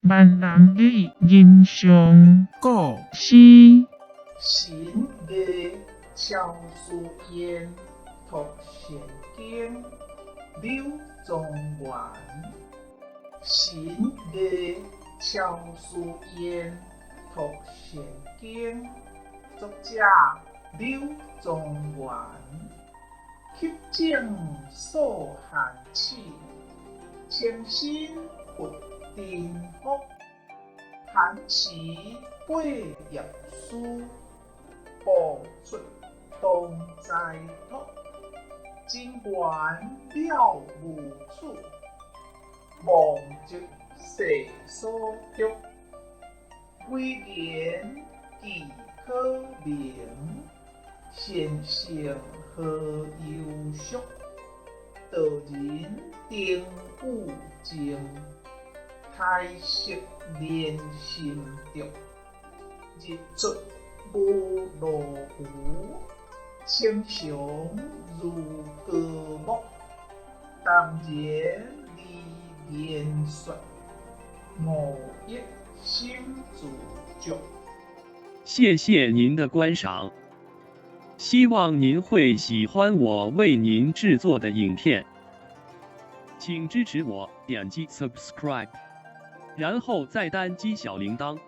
閩南語人上古詩。神藝超思燕，託善經，柳宗元。神藝超思燕，託善經，作者柳宗元。吸井掃寒齒，清新佛頂福。寒池八業書，步出當齋托。真緣了無處，忘則世所著。威嚴既可名，善性何憂縮。道人定有情，胎色連心著。日出無路浮，清常如高木。淡然離言說，無益心自足。謝謝您的觀賞，希望您會喜歡我為您製作的影片，請支持我點擊 subscribe，然後再單擊小鈴鐺。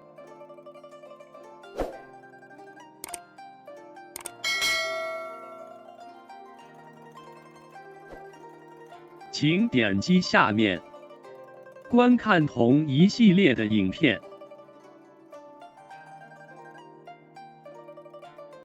請點擊下面觀看同一系列的影片。